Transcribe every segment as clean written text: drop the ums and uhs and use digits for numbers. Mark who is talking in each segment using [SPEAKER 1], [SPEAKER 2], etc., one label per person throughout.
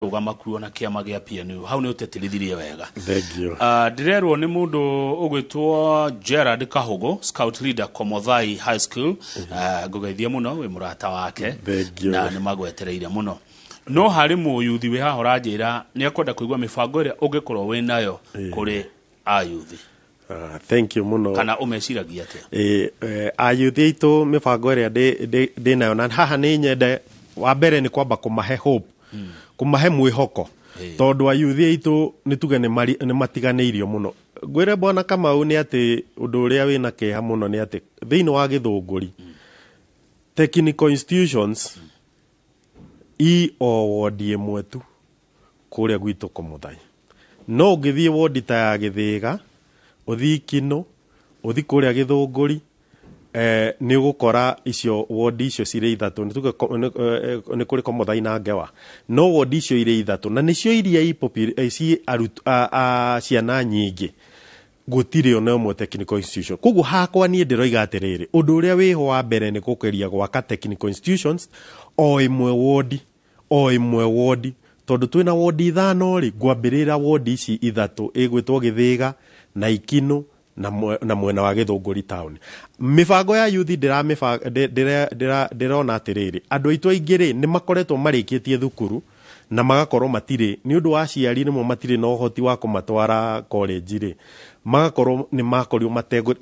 [SPEAKER 1] Rũgama kuo na kĩama gĩa PNU hau nĩ ũtĩtĩrithirie wega.
[SPEAKER 2] Thank you.
[SPEAKER 1] Ndĩrerwo nĩ mũndũ ũgwĩtwo Gerard Kahũgũ, scout leader Komothai High School. Ngũgeithie mũno, wĩ mũrata wake.
[SPEAKER 2] Thank you.
[SPEAKER 1] Na nĩ magwetereire mũno. No harĩ mũyuthi wĩ haha ũranjĩra nĩ ekwenda kũigua mĩbango ĩrĩa ũngĩkorwo wĩ nayo kũrĩ ayuthi.
[SPEAKER 2] Thank you mũno.
[SPEAKER 1] Kana ũmeciragia atĩa?
[SPEAKER 2] Ayuthi aitũ, mĩbango ĩrĩa ndĩ nayo na haha nĩ nyende wa mbere nĩ kwamba kũmahe hope, kũmahe mwĩhoko, tondũ ayuthi aitũ nĩ tuge nĩ matiganĩirio mũno. Ngwĩre bwana Kamau, nĩ atĩ ũndũ ũrĩa wĩna kĩeha mũno nĩ atĩ thĩinĩ wa Gĩthũngũri technical institutions i o wodi ĩmwe tu kũrĩa gwitũ Kũmũthai. No ũngĩthiĩ wodi ta ya Gĩthĩga, ũthiĩ Kinũ, ũthiĩ kũrĩa Gĩthũngũri, nĩ ũgũkora icio wodi icio cirĩ ithatũ. Nĩ tuge nĩ kũrĩ Komothai na Ngewa, no wodi icio irĩ ithatũ na nĩcio iria ci ciana nyingĩ, gũtirĩ ona ĩmwe technical institution. Koguo hakwa niĩ ndĩroiga atĩrĩrĩ, ũndũ ũrĩa wĩho wa mbere nĩ gũkeria gwaka technical institutions o ĩmwe wodi, o ĩmwe wodi, tondũ twĩna wodi ithano rĩ, ngwambĩrĩra wodi ici ithatũ ĩgwĩtwo Gĩthĩga na Ikinũ na mwena wa Gĩthũngũri town. Mĩbango ya yuthi ndĩrona atĩrĩrĩ, andũ aitũ aingĩ rĩ nĩ makoretwo marĩkĩtie thukuru na magakorwo matirĩ, nĩ ũndũ wa aciari nĩmo matirĩ na ũhoti wa kũmatwara college rĩ, magakorwo nĩ makorirwo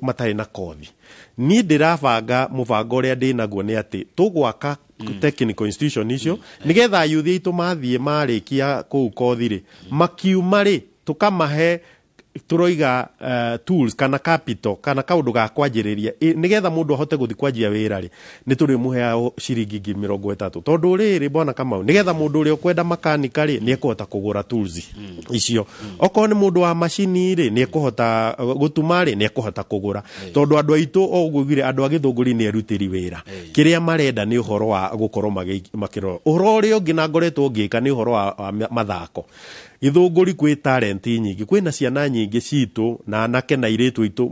[SPEAKER 2] matarĩ na kothi. Niĩ ndĩrabanga, mũbango ũrĩa ndĩnaguo nĩ atĩ tũgwaka technical institution icio nĩgetha yuthi aitũ mathiĩ marĩkia kũu kothi rĩ, makiuma rĩ, tũkamahe tũroiga tools kana capital kana kaũndũ ga kwanjĩrĩria, nĩgetha mũndũ ahote gũthiĩ kwanjia wĩra rĩ, nĩ tũrĩmũheaga ciringi 30,000, tondũ rĩrĩ bwana Kamau, nĩgetha mũndũ ũrĩa ũkwenda makanika rĩ, nĩ ekũhota kũgũra tools icio. Okorwo nĩ mũndũ wa macini rĩ, nĩ ekũhota gũtuma rĩ, nĩ ekũhota kũgũra, tondũ andũ aitũ o ũguo ugire, andũ a Gĩthũngũri nĩ erutĩri wĩra. Kĩrĩa marenda nĩ ũhoro wa gũkorwo makĩrora. Ũhoro ũrĩa ũngĩ na ngoretwo ngĩka nĩ ũhoro wa mathako. Gĩthũngũri kwĩ talent nyingĩ, kwĩna ciana nyingĩ citũ na anake na airĩtu aitũ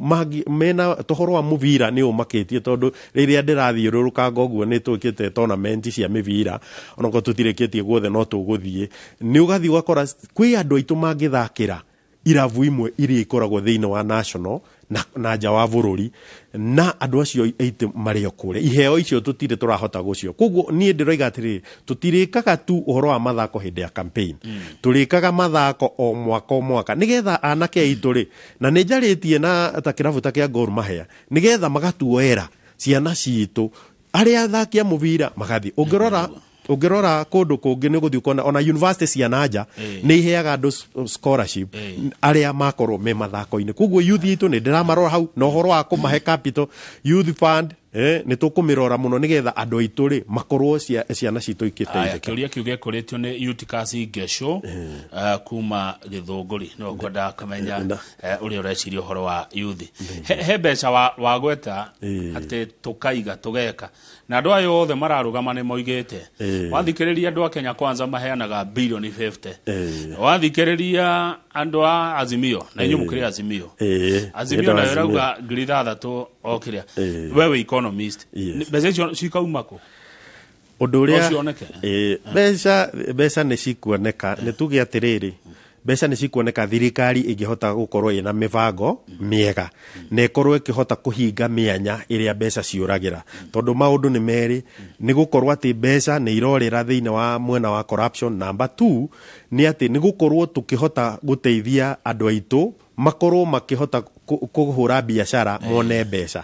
[SPEAKER 2] mena tũhoro wa mũbira nĩ ũmakĩtie, tondũ rĩrĩa ndĩrathiũrũrũkanga ũguo nĩ twĩkĩte tournament cia mĩbira, onokorwo tũtirĩkĩtie guothe no tũgũthiĩ, nĩ ũgathiĩ ũgakora kwĩ andũ aitũ mangĩthakĩra irabu imwe iria ikoragwo thĩinĩ wa national na nja wa bũrũri, na andũ acio aitũ marĩ o kũrĩa, iheo icio tũtirĩ tũrahota gũcio. Koguo niĩ ndĩroiga atĩrĩrĩ, tũtirĩkaga tu ũhoro wa mathako hĩndĩ ya campaign, tũrĩkaga mathako o mwaka o mwaka, nĩgetha anake aitũ rĩ, na nĩ njarĩtie na ta kĩrabu ta kĩa Gor Mahia, nĩgetha magatuoera ciana citũ arĩa athaki a mũbira magathiĩ. Ũngĩrora kũndũ kũngĩ nĩ ũgũthiĩ ũkona ona university cia nanja nĩ iheaga andũ scholarship arĩa makorwo me mathako-inĩ. Koguo youth itũ nĩ ndĩramarora hau na ũhoro wa kũmahe capital, youth fund, nĩ tũkũmĩrora mũno nĩgetha andũ aitũ rĩ makorwo ciana citũ
[SPEAKER 1] Aya,
[SPEAKER 2] ikĩteithĩka.
[SPEAKER 1] Kĩũria kĩu gĩkũrĩtio nĩ Eutychus Ngesho kuma Gĩthũngũri, nĩwe ũkwendaga kũmenya ũrĩa ũreciria ũhoro wa yuthi. He mbeca wagweta atĩ tũkaiga tũgeka, na andũ aya othe mararũgama nĩ moigĩte. Wathikĩrĩria andũ a Kenya Kwanza maheanaga bilioni 50. Wathikĩrĩria andũ a Azimio, na inyuĩ mũkĩrĩ Azimio, Azimio
[SPEAKER 2] Nĩ
[SPEAKER 1] nayo
[SPEAKER 2] Azimio.
[SPEAKER 1] ĩrauga 6,000 o kĩrĩa. We wĩ economist. Mbeca icio cikauma kũ?
[SPEAKER 2] Ũndũ ũrĩa
[SPEAKER 1] No cioneke?
[SPEAKER 2] Mbeca nĩ cikuoneka. Nĩ tuge atĩrĩrĩ, mbeca nĩ cikuoneka thirikari ĩngĩhota gũkorwo ĩna mĩbango mĩega na ĩkorwo ĩkĩhota kũhinga mĩanya ĩrĩa mbeca ciũragĩra, tondũ maũndũ nĩ merĩ: nĩ gũkorwo atĩ mbeca nĩ irorĩra thĩinĩ wa mwena wa corruption. Number two nĩ atĩ nĩ gũkorwo tũkĩhota gũteithia andũ aitũ makorwo makĩhota kũhũra biacara mone mbeca.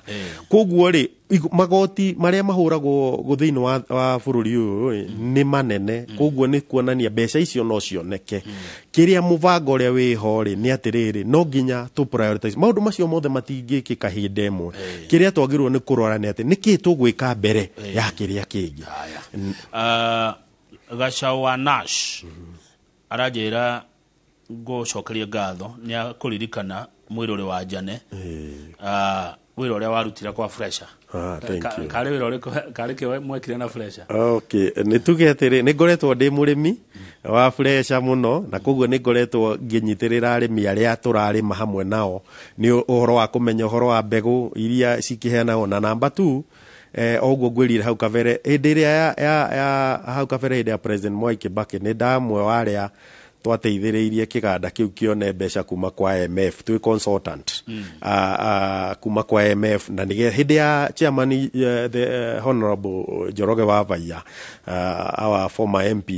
[SPEAKER 2] Koguo rĩ, magoti marĩa mahũragwo thĩinĩ wa bũrũri ũyũ rĩ, nĩ manene. Koguo nĩ kuonania mbeca icio no cioneke. Kĩrĩa mũbango ũrĩa wĩho rĩ, nĩ atĩrĩrĩ, no nginya tũ prioritize maũndũ macio mothe, matingĩkĩka hĩndĩ ĩmwe. Kĩrĩa twagĩrĩirwo nĩ kũrora nĩ atĩ nĩkĩĩ tũgwĩka mbere ya kĩrĩa kĩngĩ.
[SPEAKER 1] Gacau wa Nash aranjĩra ngũcokerie ngatho nĩ akũririkana mwĩrũrĩ wa Njane, wĩra ũrĩa warutire kwa Fresha.
[SPEAKER 2] Ah, thank you.
[SPEAKER 1] Karĩ wĩra ũrĩkũ, karĩ kĩ mwekire na Fresha?
[SPEAKER 2] Okay, nĩ tuge atĩrĩ, nĩ ngoretwo ndĩ mũrĩmi wa Fresha mũno, na koguo nĩ ngoretwo ngĩnyitĩrĩra arĩmi arĩa tũrarĩma hamwe nao nĩ ũhoro wa kũmenya ũhoro wa mbegũ iria cikĩheanagwo. Na namba 2 O ũguo ngwĩrire hau kabere, hĩndĩ ĩrĩa ya hau kabere, hĩndĩ ya President Mwai Kibaki, nĩ ndamwe wa arĩa twateithĩrĩirie kĩganda kĩu kĩone mbeca kuma kwa IMF twĩ consultant kuma kwa IMF, na nĩge hĩndĩ ya chairman, the Honorable Njoroge wa Vaiya, our former MP,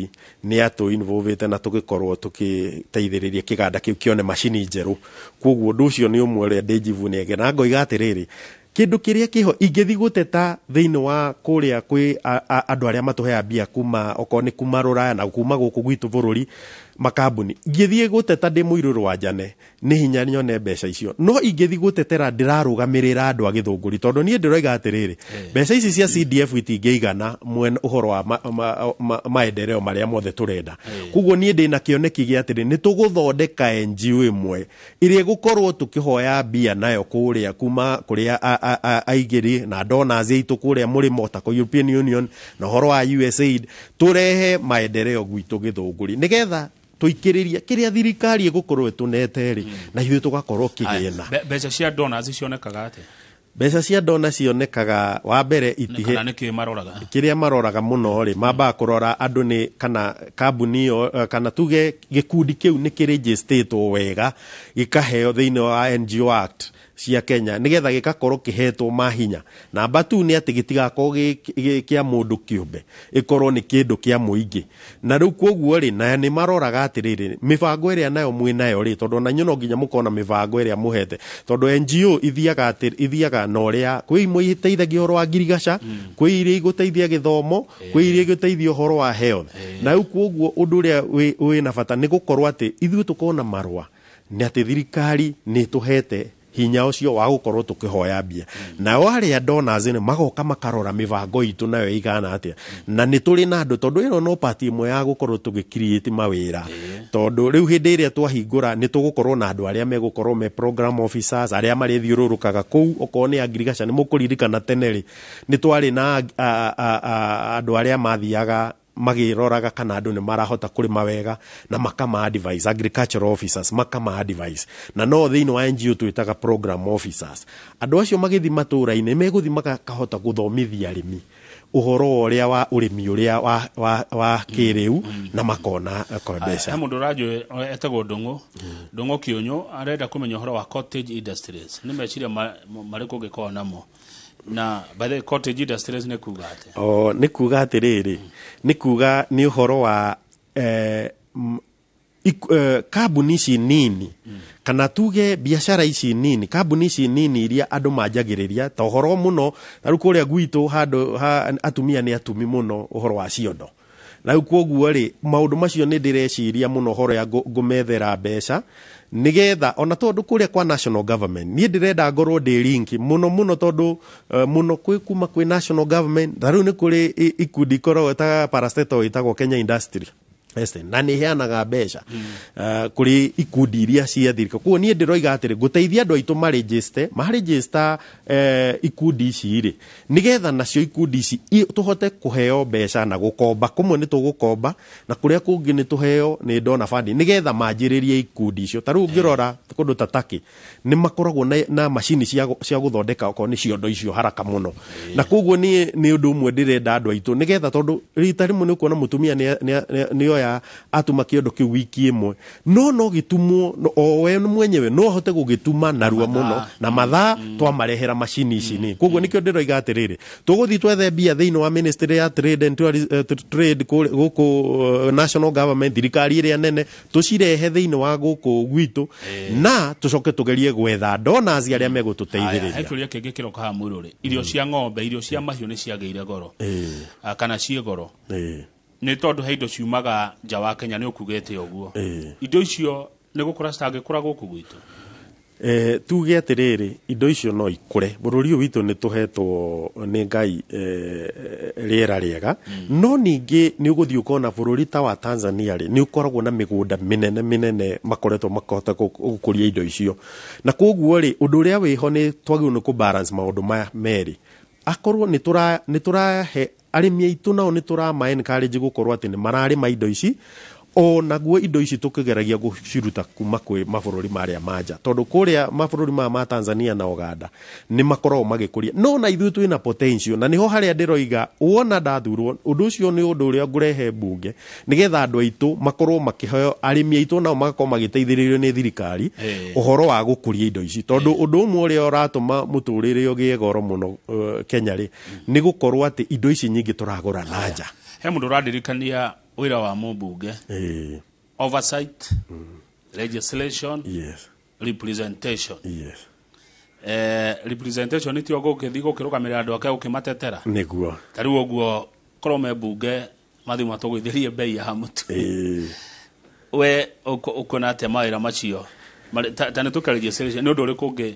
[SPEAKER 2] nĩ atũ involvete na tũgĩkorwo tũgĩteithĩrĩria kĩganda kĩu kĩone macini njerũ. Koguo ũndũ ũcio nĩ ũmwe ũrĩa ndĩnjivunagia, na ngoiga atĩrĩrĩ, kĩndũ kĩrĩa kĩho ingĩthi gũteta thĩinĩ wa kũrĩa kwĩ andũ arĩa matũheaga mbia kuma, okorwo nĩ kuma rũraya na kuma gũkũ gwitũ bũrũri, makambuni, ingĩthiĩ gũteta ndĩ mũirũrũ wa njane, nĩ hinya nyone mbeca icio. No ingĩthiĩ gũtetera ndĩrarũgamĩrĩra andũ a Gĩthũngũri, tondũ niĩ ndĩroiga atĩrĩrĩ, mbeca ici cia CDF itingĩigana mwena ũhoro wa maendeleo marĩa mothe tũrenda. Koguo niĩ ndĩna kĩoneki gĩa atĩrĩ, nĩ tũgũthondeka NGO ĩmwe ĩrĩa ĩgũkorwo tũkĩhoya mbia nayo kũrĩa kuma kũrĩa aigĩri na donors aitũ kũrĩa mũrĩmo, ta European Union na ũhoro wa USAID, tũrehe maendeleo gwitũ Gĩthũngũri, nĩgetha tũikĩrĩrie kĩrĩa thirikari ĩgũkorwo ĩtũnete rĩ, na ithuĩ tũgakorwo kĩgĩna.
[SPEAKER 1] Mbeca cia donors cionekaga atĩa?
[SPEAKER 2] Mbeca cia donor cionekaga, wa mbere, itihe
[SPEAKER 1] Kana nĩkĩ maroraga?
[SPEAKER 2] Kĩrĩa maroraga mũno rĩ, mambaga kũrora andũ nĩ kana kambuni ĩyo, kana tuge gĩkundi kĩu nĩ kĩrĩnjĩstĩtwo wega, gĩkaheo thĩinĩ wa NGO Act cia Kenya, nĩgetha gĩgakorwo kĩhetwo mahinya. Namba tu nĩ atĩ gĩtigakorwo gĩ kĩa mũndũ kĩũmbe, ĩkorwo nĩ kĩndũ kĩa mũingĩ. Na rĩu koguo rĩ, na nĩ maroraga atĩrĩrĩ, mĩbango ĩrĩa nayo mwĩ nayo rĩ, tondũ ona inyuĩ no nginya mũkorwo na mĩbango ĩrĩa mũhete, tondũ NGO ithiaga atĩ ithiaga na ũrĩa kwĩ imwe iteithagia ũhoro wa ngirigaca, kwĩ iria igũteithia gĩthomo, kwĩ iria igũteithia ũhoro wa health. Na rĩu koguo ũndũ ũrĩa wĩna bata nĩ gũkorwo atĩ ithuĩ tũkorwo na marũa nĩ atĩ thirikari nĩ ĩtũhete hinya ũcio wa gũkorwo tũkĩhoya mbia. Nao arĩa donors nĩ magoka makarora mĩbango itũ nayo ĩigana atĩa, na nĩ tũrĩ na andũ, tondũ ĩno no part ĩmwe ya gũkorwo tũgĩ create mawĩra, tondũ rĩu hĩndĩ ĩrĩa twahingũra nĩ tũgũkorwo na andũ arĩa megũkorwo me program officers, arĩa marĩthiũrũrũkaga kũu. Okorwo nĩ agriculture, nĩ mũkũririkana tene rĩ, nĩ twarĩ na andũ arĩa mathiaga magĩroraga kana andũ nĩ marahota kũrĩma wega na makama advice, agricultural officers makama advice, na no thĩinĩ wa NGO twĩtaga program officers. Andũ acio magĩthiĩ matũũra-inĩ megũthiĩ makahota gũthomithia arĩmi ũhoro wa ũrĩa wa ũrĩmi ũrĩa wa kĩrĩu na makona mbeca.
[SPEAKER 1] He mũndũ ũranjũĩ etagwo Ndũng'ũ Ndũng'ũ Kĩũnyũ, arenda kũmenya ũhoro wa cottage industries, nĩ meciria marĩkũ ũngĩkorwo namo? Na by the way, cottage industries nĩ kuga atĩa?
[SPEAKER 2] O nĩ kuga atĩrĩrĩ, nĩ kuga nĩ ũhoro wa kambuni ici nini, kana tuge biacara ici nini, kambuni ici nini iria andũ manjagĩrĩria, ta ũhoro mũno ta rĩu kũrĩa gwitũ handũ ha atumia nĩ atumi mũno ũhoro wa ciondo. Na rĩu koguo rĩ, maũndũ macio nĩ ndĩreciria mũno ũhoro ya ngũmethera mbeca, nigetha ona tondũ kũrĩa kwa national government niĩ ndĩrenda ngorwo ndĩ link mũno mũno, tondũ mũno kwĩ kuma kwĩ national government. Ta rĩu nĩ kũrĩ ikundi ikoragwo ta parastatal ĩtagwo Kenya Industry Estate, na nĩ iheanaga mbeca kũrĩ ikundi iria cia thirikari. Koguo niĩ ndĩroiga atĩrĩ, ngũteithia andũ aitũ marĩnjĩste ikundi ici rĩ, nĩgetha nacio ikundi ici tũhote kũheo mbeca na gũkomba. Kũmwe nĩ tũgũkomba na kũrĩa kũngĩ nĩ tũheo nĩ donor funding, nĩgetha manjĩrĩrie ikundi icio. Ta rĩu ũngĩrora kũndũ ta Turkey, nĩ makoragwo na macini cia gũthondeka okorwo nĩ ciondo icio haraka mũno. Na koguo niĩ nĩ ũndũ ũmwe ndĩrenda andũ aitũ, nĩgetha tondũ rita rĩmwe nĩ ũkuona mũtumia nĩ oya atuma kĩondo kĩu wiki ĩmwe, no gĩtumwo o we mwenyewe no ahote gũgĩtuma narua mũno na mathaa twamarehera macini ici. Nĩ koguo nĩkĩo ndĩroiga atĩrĩrĩ, tũgũthiĩ twethe mbia thĩinĩ wa Ministry ya Trade and Tourism, Trade gũkũ national government, thirikari ĩrĩa nene, tũcirehe thĩinĩ wa gũkũ gwitũ, na tũcoke tũgerie gwetha donors arĩa
[SPEAKER 1] Haya, he
[SPEAKER 2] megũtũteithĩrĩria.
[SPEAKER 1] Kĩũria kĩngĩ kĩroka haha mwĩrũrĩ, irio cia ng'ombe, irio cia mahiũ nĩ ciagĩire goro, kana ciĩ goro, nĩ tondũ he indo ciumaga nja wa Kenya, nĩ ũkugĩte ũguo. Indo icio nĩ gũkũra citangĩkũra gũkũ gwitũ?
[SPEAKER 2] Tuge atĩrĩrĩ, indo icio no ikũre. Bũrũri ũyũ witũ nĩ tũhetwo nĩ Ngai rĩera rĩega, no ningĩ nĩ ũgũthiĩ ũkona bũrũri ta wa Tanzania rĩ, nĩ ũkoragwo na mĩgũnda mĩnene mĩnene makoretwo makahota gũkũria indo icio. Na koguo rĩ, ũndũ ũrĩa wĩho nĩ twagĩrĩirwo nĩ kũ balance maũndũ maya merĩ. Akorwo nĩ tũrahe arĩmi aitũ, nao nĩ tũrama encourage gũkorwo atĩ nĩ mararĩma indo ici. O naguo indo ici tũkĩgeragia gũciruta kuma kwĩ mabũrũri marĩa manja, tondũ kũrĩa mabũrũri maya ma Tanzania na Uganda nĩ makoragwo magĩkũria, no na ithuĩ twĩna potential, na nĩho harĩa ndĩroiga wona ndathurwo ũndũ ũcio nĩ ũndũ ũrĩa ngũrehe mbunge, nĩgetha andũ aitũ makorwo makĩheo, arĩmi aitũ nao magakorwo magĩteithĩrĩrio nĩ thirikari ũhoro wa gũkũria indo ici, tondũ ũndũ ũmwe ũrĩa ũratũma mũtũrĩre ũgĩe goro mũno Kenya rĩ, nĩ gũkorwo atĩ indo ici nyingĩ tũragũra na nja.
[SPEAKER 1] He mũndũ ũrandirikania wĩra wa mũmbunge: oversight, legislation, representation. Representation nĩtio gũkĩthiĩ gũkĩrũgamĩrĩra andũ ake, gũkĩmatetera.
[SPEAKER 2] Nĩguo.
[SPEAKER 1] Ta rĩu ũguo korwo me mbunge mathiĩ matũgũithĩrie mbei ya mũtu, we ũkuona atĩa mawĩra macio? Ta nĩ tũke legislation, nĩ ũndũ ũrĩkũ ũngĩ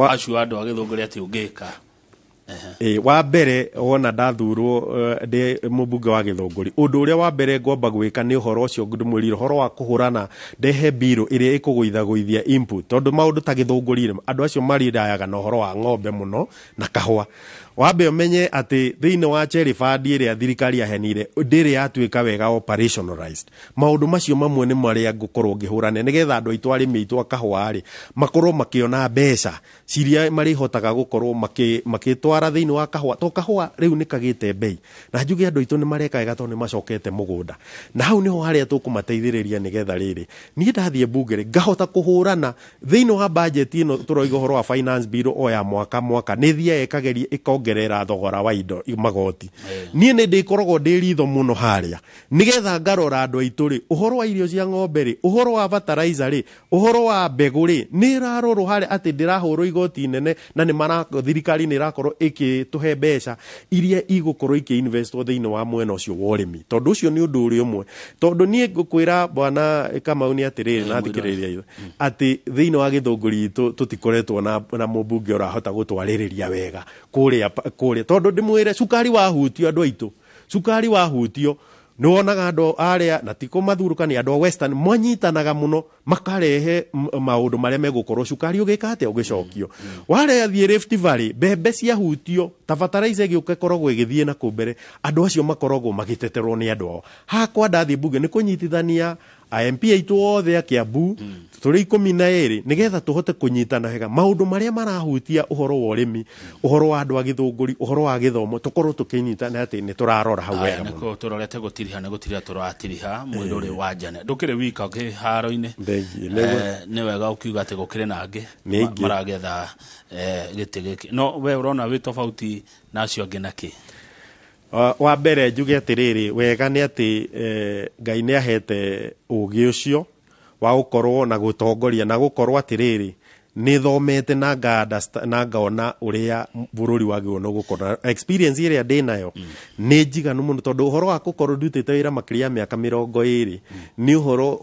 [SPEAKER 1] acio andũ a Gĩthũngũri atĩ ũngĩka?
[SPEAKER 2] Wa mbere, wona ndathurwo ndĩ mũmbunge wa Gĩthũngũri, ũndũ ũrĩa wa mbere ngwamba gwĩka nĩ ũhoro ũcio ndĩmwĩrire, ũhoro wa kũhũrana, ndehe mbirũ ĩrĩa ĩkũgũithagũithia input, tondũ maũndũ ta Gĩthũngũri rĩ, andũ acio marirayaga na ũhoro wa ng'ombe mũno na kahũa. Wambe ũmenye atĩ thĩinĩ wa cherry fund ĩrĩa thirikari yahenire ndĩrĩ yatuĩka wega operationalized. Maũndũ macio mamwe nĩ marĩa ngũkorwo ngĩhũrana, nĩgetha andũ aitũ, arĩmi aitũ a kahũa rĩ, makorwo makĩona mbeca ciria marĩhotaga gũkorwo makĩtwara thĩinĩ wa kahũa, to kahũa rĩu nĩ kagĩte mbei, na njuge andũ aitũ nĩ mareka wega tondũ nĩ macokete mũgũnda, na hau nĩho harĩa tũkũmateithĩrĩria, nĩgetha rĩrĩ niĩ ndathiĩ mbunge rĩ, ngahota kũhũrana thĩinĩ wa budget ĩno tũroiga ũhoro wa finance bill o ya mwaka mwaka, nĩ thiaga ĩkageria ĩkongerera thogora wa indo, magoti. Niĩ nĩ ndĩkoragwo ndĩ ritho mũno harĩa, nĩgetha ngarora andũ aitũ rĩ, ũhoro wa irio cia ng'ombe rĩ, ũhoro wa fertilizer rĩ, ũhoro wa mbegũ rĩ, nĩ ĩrarorwo harĩa atĩ ndĩrahũrwo igoti inene, na nĩ mara thirikari nĩ ĩrakorwo ĩkĩtũhe mbeca iria igũkorwo ikĩinvestwo thĩinĩ wa mwena ũcio wa ũrĩmi, tondũ ũcio nĩ ũndũ ũrĩa ũmwe, tondũ niĩ ngũkwĩra, bwana Kamau, nĩ atĩrĩrĩ na thikĩrĩria atĩ thĩinĩ wa Gĩthũngũri itũ tũtikoretwo na mũmbunge ũrahota gũtwarĩrĩria wega kũrĩa, tondũ ndĩmwĩre cukari wahutio, andũ aitũ, cukari wahutio nĩ wonaga andũ arĩa, na ti kũmathurũka, nĩ andũ a Western manyitanaga mũno makarehe maũndũ marĩa megũkorwo cukari ũgĩka atĩa, ũgĩcokio. Warĩa thiĩ Rift Valley, mbembe ciahutio ta fertilizer ĩgĩũka ĩkoragwo ĩgĩthiĩ na kũu mbere, andũ acio makoragwo magĩteterwo nĩ andũ ao. Hakwa ndathiĩ mbunge nĩ kũnyitithania MP aitũ othe a Kiambu tũrĩ 12, nĩgetha tũhote kũnyitana wega maũndũ marĩa marahutia ũhoro wa ũrĩmi, ũhoro wa andũ a Gĩthũngũri, ũhoro wa gĩthomo, tũkorwo tũkĩnyitana atĩ nĩ tũrarora hau wega mũno.
[SPEAKER 1] Nĩkũ tũrorete gũtiriha, nĩ gũtiriha tũratiriha mwĩrĩ wa njane, ndũkĩrĩ wika kĩharo-inĩ.
[SPEAKER 2] Thengiũ, nĩguo.
[SPEAKER 1] Nĩ wega ũkiuga atĩ gũkĩrĩ na angĩ
[SPEAKER 2] Nĩ aingĩ.
[SPEAKER 1] Maragetha gĩtĩ gĩkĩ, no we ũrona wĩ tofauti na acio angĩ na kĩ?
[SPEAKER 2] Wa mbere njuge atĩrĩrĩ, wega nĩ atĩ Ngai nĩ ahete ũgĩ ũcio wa gũkorwo na gũtongoria, na gũkorwo atĩrĩrĩ nĩ thomete na na ngaona ũrĩa bũrũri wagĩrĩirwo nĩ gũkorwo. Experience ĩrĩa ndĩ nayo nĩ njiganu mũno, tondũ ũhoro wa gũkorwo ndutĩte wĩra makĩria ya mĩaka 20 nĩ ũhoro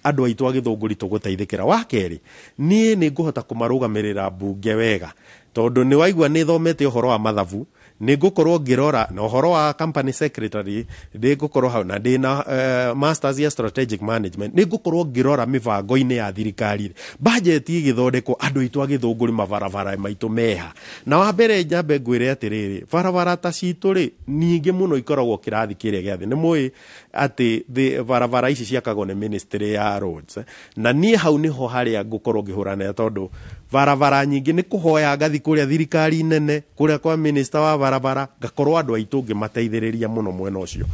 [SPEAKER 2] andũ aitũ a Gĩthũngũri tũgũteithĩkĩra. Wa kerĩ, niĩ nĩ ngũhota kũmarũgamĩrĩra mbunge wega, tondũ nĩ waigua nĩ thomete ũhoro wa mathabu, nĩ ngũkorwo ngĩrora na ũhoro wa company secretary, nĩ ngũkorwo hau na ndĩ na masters ya strategic management, nĩ ngũkorwo ngĩrora mĩbango-inĩ ya thirikari, budget ĩgĩthondekwo, andũ aitũ a Gĩthũngũri mabarabara maitũ meha. Na wa mbere nyambe ngwĩre atĩrĩrĩ, barabara ta citũ rĩ, nyingĩ mũno ikoragwo kĩrathi kĩrĩa gĩa thĩ. Nĩ mũĩ atĩ barabara ici ciakagwo nĩ ministry ya roads, na niĩ hau nĩho harĩa ngũkorwo ngĩhũrana, tondũ barabara nyingĩ nĩ kũhoya ngathi kũrĩa thirikari nene, kũrĩa kwa minister wa barabara, ngakorwo andũ aitũ ngĩmateithĩrĩria mũno mwena ũcio.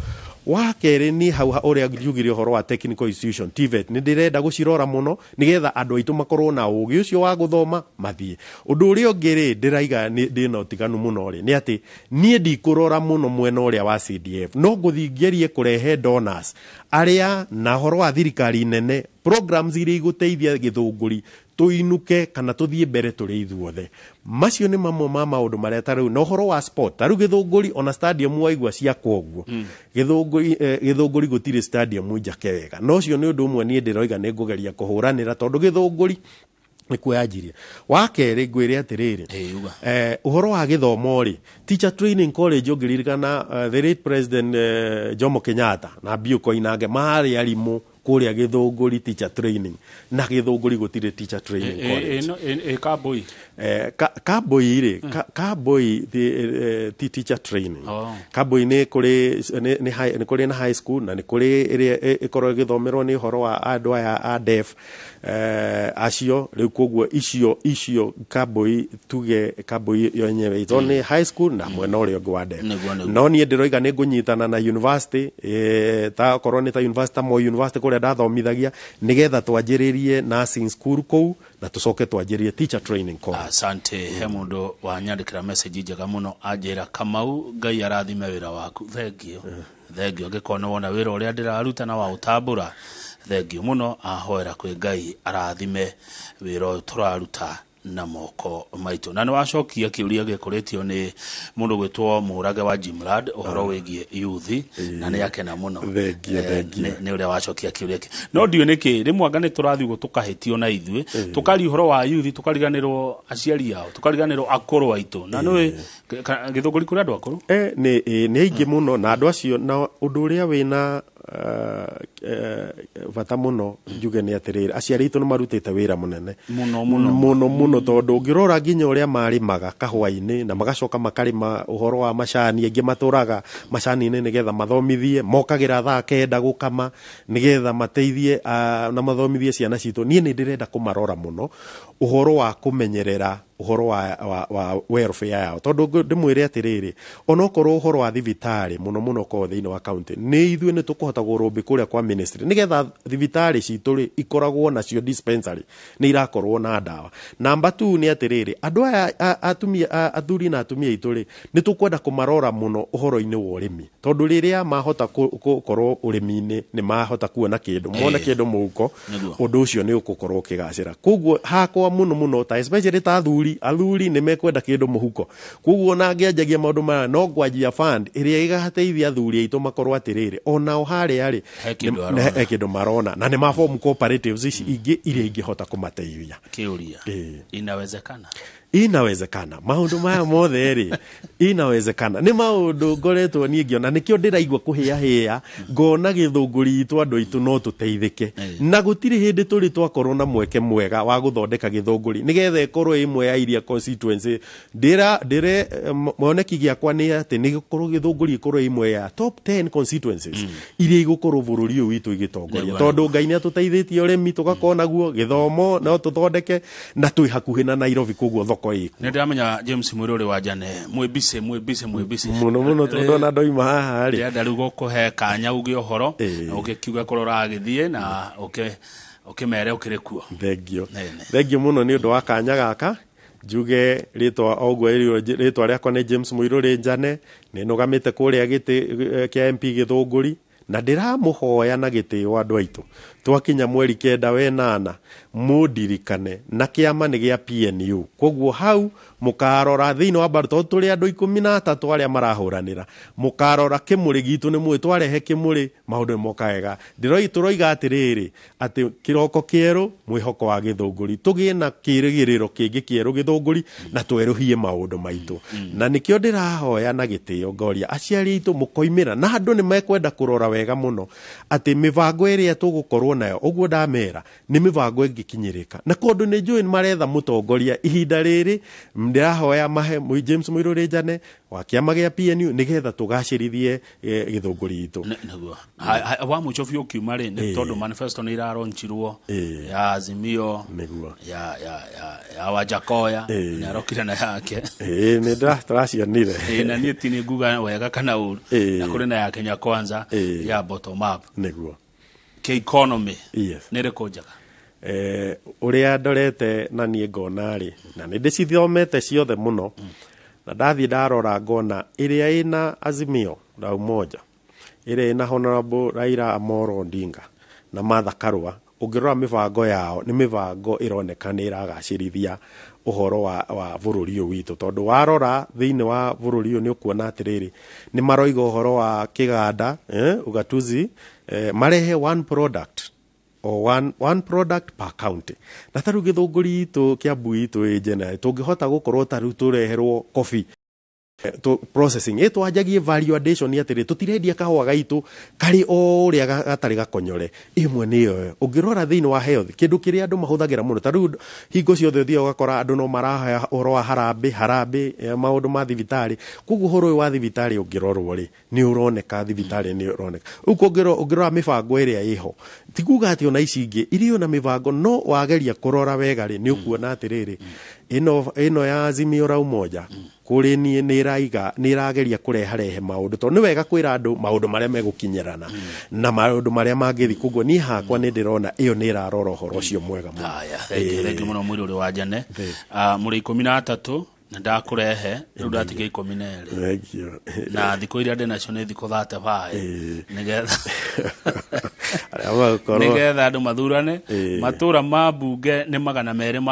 [SPEAKER 2] Wa kerĩ, nĩ hau ũrĩa njugire ũhoro wa technical institution, TVET, nĩ ndĩrenda gũcirora mũno, nĩgetha andũ aitũ makorwo na ũgĩ ũcio wa gũthoma mathiĩ. Ũndũ ũrĩa ũngĩ rĩ, ndĩraiga ndĩna ũtiganu mũno rĩ, nĩ atĩ niĩ ndikũrora mũno mwena ũrĩa wa CDF, no ngũthiĩ ngerie kũrehe donors arĩa na ũhoro wa thirikari nene, programs iria igũteithia Gĩthũngũri tũinuke kana tũthiĩ mbere tũrĩ ithuothe. Macio nĩ mamwe ma maũndũ marĩa, ta rĩu na ũhoro wa sport, ta rĩu Gĩthũngũri ona stadium waigua ciakwo ũguo, Gĩthũngũri gũtirĩ stadium njake wega, na ũcio nĩ ũndũ ũmwe niĩ ndĩroiga nĩ ngũgeria kũhũranĩra, tondũ Gĩthũngũri nĩkuo yanjirie. Wa kerĩ, ngwĩre atĩrĩrĩ,
[SPEAKER 1] Uga.
[SPEAKER 2] Ũhoro wa gĩthomo rĩ, teacher training college, ũngĩririkana the late president Jomo Kenyatta na Bill Koinange marĩ arimũ. Kũrĩa Gĩthũngũri teacher training, na Gĩthũngũri gũtirĩ teacher training college.
[SPEAKER 1] Ĩ Kambui?
[SPEAKER 2] Kambui rĩ, Kambui ti teacher training.
[SPEAKER 1] Oh.
[SPEAKER 2] Kambui nĩ kũrĩ nĩ kũrĩ na high school, na nĩ kũrĩ ĩrĩa ĩkoragwo ĩgĩthomerwo nĩ ũhoro wa andũ aya a deaf, acio rĩu. Koguo icio Kambui, tuge Kambui yo yenyewe ito nĩ high school na mwena ũrĩa ũngĩ wa deaf.
[SPEAKER 1] Nĩguo, nĩguo.
[SPEAKER 2] No niĩ ndĩroiga nĩ ngũnyitana na university, ta okorwo nĩ ta university ta Moi University kũrĩa ndathomithagia, nĩgetha twanjĩrĩrie nursing school kũu na tũcoke twanjĩrĩrie teacher training college.
[SPEAKER 1] Asante. He mũndũ wanyandĩkĩra message njega mũno, anjĩra, "Kamau, Ngai arathime wĩra waku." Thengio, thengio. Angĩkorwo nĩ wona wĩra ũrĩa ndĩraruta na waũtambũra, thengio mũno. Ahoera kwĩ Ngai arathime wĩra ũyũ tũraruta na moko maitũ. Na nĩ wacokia kĩũria gĩkũrĩtio nĩ mũndũ gwĩtwo Mũrage wa Jimrad ũhoro wĩgiĩ yuthi, na nĩ akena mũno.
[SPEAKER 2] Thengio, thengio.
[SPEAKER 1] Nĩ ũrĩa wacokia kĩũria kĩu. No ndiũĩ nĩkĩ rĩmwe anga nĩ tũrathiĩ ũguo tũkahĩtio na ithuĩ tũkaria ũhoro wa yuthi, tũkariganĩrwo aciari ao, tũkariganĩrwo akũrũ aitũ. Na nĩũĩ Gĩthũngũri kũrĩ andũ akũrũ.
[SPEAKER 2] Nĩ aingĩ mũno, na andũ acio na ũndũ ũrĩa wĩna bata mũno njuge nĩ atĩrĩrĩ, aciari aitũ nĩ marutĩte wĩra mũnene.
[SPEAKER 1] Mũno, mũno.
[SPEAKER 2] Mũno mũno, tondũ ũngĩrora nginya ũrĩa marĩmaga kahũa-inĩ na magacoka makarĩma ũhoro wa macani, aingĩ matũraga macani-inĩ nĩgetha mathomithie, mokagĩra thaa 9 gũkama nĩgetha mateithie na mathomithie ciana citũ. Niĩ nĩ ndĩrenda kũmarora mũno ũhoro wa kũmenyerera ũhoro wa welfare yao, tondũ ndĩmwĩre atĩrĩrĩ, onokorwo ũhoro wa thibitarĩ mũno mũno ũkorwo thĩinĩ wa county, nĩ ithuĩ nĩ tũkũhota gũrũmbĩ kũrĩa kwa ministry nĩgetha thibitarĩ citũ rĩ ikoragwo nacio dispensary, nĩ irakorwo na ndawa. Namba 2 nĩ atĩrĩrĩ, andũ aya atumia, athuri na atumia aitũ rĩ, nĩ tũkwenda kũmarora mũno ũhoro-inĩ wa ũrĩmi, tondũ rĩrĩa mahota gũkorwo ũrĩmi-inĩ nĩ mahota kuona kĩndũ, mona kĩndũ mũhuko. Ũndũ ũcio nĩ ũgũkorwo ũkĩgacĩra. Koguo hakwa mũno mũno, ta especially ta athuri nĩ mekwenda kĩndũ mũhuko. Koguo ona ngĩanjagia maũndũ maya, no ngwanjia fund ĩrĩa ĩgateithia athuri aitũ makorwo atĩrĩrĩ, onao harĩa rĩ
[SPEAKER 1] He kĩndũ arona.
[SPEAKER 2] He kĩndũ marona, na nĩ mabomu cooperatives ici ingĩ iria ingĩhota kũmateithia.
[SPEAKER 1] Kĩũria, inawezekana?
[SPEAKER 2] Inawezekana. Maũndũ maya mothe rĩ, inawezekana. Nĩ maũndũ ngoretwo niĩ ngĩona, nĩkĩo ndĩraigua kũhĩahĩa, ngona Gĩthũngũri itũ, andũ aitũ no tũteithĩke, na gũtirĩ hĩndĩ tũrĩ twakorwo na mweke mwega wa gũthondeka Gĩthũngũri nĩgetha ĩkorwo ĩmwe ya iria constituency ndĩra ndĩre moneki gĩakwa nĩ atĩ nĩ gũkorwo Gĩthũngũri ĩkorwo ĩmwe ya top 10 constituencies iria igũkorwo bũrũri ũyũ witũ igĩtongoria, tondũ Ngai nĩ atũteithĩtie, ũrĩmi tũgakorwo naguo, gĩthomo no tũthondeke, na twĩ hakuhĩ na Nairobi, koguo thoko ĩkuo.
[SPEAKER 1] Nĩ ndĩramenya James Mwĩrũrĩ wa Njane mwĩ busy, mwĩ busy, mwĩ busy.
[SPEAKER 2] Mũno mũno, tondũ ona ndoima haha rĩ.
[SPEAKER 1] Ndĩrenda rĩu gũkũhe kanya uge ũhoro na ũgĩkiuga kũrĩa ũragĩthiĩ na ũkĩmere ũkĩrĩ kuo.
[SPEAKER 2] Thengio.
[SPEAKER 1] Nene.
[SPEAKER 2] Thengio mũno nĩ ũndũ wa kanya gaka. Njuge rĩtwa o ũguo ĩrĩo, rĩtwa rĩakwa nĩ James Mũirũrĩ Njane, nĩ nũgamĩte kũrĩa gĩtĩ kĩa MP Gĩthũngũri, na ndĩramũhoya na gĩtĩo, andũ aitũ, twakinya mweri 9 wenana mũndirikane, na kĩama nĩ gĩa PNU. Koguo hau mũkarora thĩinĩ wa mbaru, tondũ tũrĩ andũ 13 arĩa marahũranĩra, mũkarora kĩmũrĩ gitũ. Nĩ mũĩ twarehe kĩmũrĩ maũndũ nĩ moka wega. Ndĩroi tũroiga atĩrĩrĩ, atĩ kĩroko kĩerũ, mwĩhoko wa Gĩthũngũri, tũgĩe na kĩrĩgĩrĩro kĩngĩ kĩerũ Gĩthũngũri na twerũhie maũndũ maitũ. Na nĩkĩo ndĩrahoya na gĩtĩo, ngoria aciari aitũ mũkoimĩra, na andũ nĩ mekwenda kũrora wega mũno atĩ mĩbango ĩrĩa tũgũkorwo nayo, ũguo ndamera, nĩ mĩbango ĩngĩkinyĩrĩka. Na kũndũ nĩ njũĩ nĩ maretha mũtongoria ihinda rĩrĩ, ndĩrahoya mahe James Mũirũrĩ Njane wa kĩama gĩa PNU nĩgetha tũgacĩrithie Gĩthũngũri itũ.
[SPEAKER 1] Nĩguo. Wa mũico biũ ũkiuma rĩ, nĩ tondũ manifesto nĩ iraronchirwo ya Azimio, ya Wajakoya, nĩ arokire na yake.
[SPEAKER 2] Ĩĩ, nĩ tũracionire.
[SPEAKER 1] Ĩĩ, na niĩ ti nĩ nguga wega kana ũru. Na kũrĩ na ya Kenya Kwanza, ya bottom up. Kĩ economy nĩ ĩrĩkũ njega?
[SPEAKER 2] Ũrĩa ndorete na niĩ ngona rĩ, na nĩ ndĩcithomete ciothe mũno, na ndathiĩ ndarora ngona ĩrĩa ĩna Azimio la Umoja, ĩrĩa ĩna Honorable Raila Amolo Odinga na Martha Karua, ũngĩrora mĩbango yao nĩ mĩbango ĩroneka nĩ ĩragacĩrithia ũhoro wa bũrũri ũyũ witũ, tondũ warora thĩinĩ wa bũrũri ũyũ nĩ ũkuona atĩrĩrĩ, nĩ maroiga ũhoro wa kĩganda, ugatuzi, marehe one product o one product per county. Na ta rĩu Gĩthũngũri itũ, Kĩambu itũ ĩ general, tũngĩhota gũkorwo ta rĩu tũreherwo coffee. Processing ĩ twanjagie value addition, atĩrĩ tũtirendia kahũa gaitũ karĩ o ũrĩa gatarĩ gakonyore. Ĩmwe nĩ ĩyo. Ũngĩrora thĩinĩ wa health, kĩndũ kĩrĩa andũ mahũthagĩra mũno, ta rĩu hingo ciothe ũthiaga ũgakora andũ no marahaya ũhoro wa harambĩ harambĩ, maũndũ ma thibitarĩ. Koguo ũhoro ũyũ wa thibitarĩ ũngĩrorwo rĩ, nĩ ũroneka thibitarĩ nĩ ũroneka. Rĩu ũngĩrora mĩbango ĩrĩa ĩho, ti kuga atĩ ona ici ingĩ irĩ ona mĩbango, no wageria kũrora wega rĩ, nĩ ũkuona atĩrĩrĩ, ĩno ya Azimio la Umoja kũrĩ niĩ nĩ ĩraiga, nĩ ĩrageria kũreharehe maũndũ, tondũ nĩ wega kwĩra andũ maũndũ marĩa megũkinyĩrana na maũndũ marĩa mangĩthi. Koguo niĩ hakwa nĩ ndĩrona ĩyo nĩ ĩrarora ũhoro ũcio mwega mũno.
[SPEAKER 1] Haya, thank you, thank you mũno mwĩrĩ ũrĩ wa Njane. Mũrĩ 13 na ndakũrehe rĩu ndatiga 12.
[SPEAKER 2] Thank you.
[SPEAKER 1] Na thikũ iria ndĩ nacio nĩ thikũ 35 nĩgetha
[SPEAKER 2] Arĩa magũkorwo
[SPEAKER 1] nĩgetha andũ mathurane.
[SPEAKER 2] Ĩĩ.
[SPEAKER 1] Matũra ma mbunge nĩ 200 ma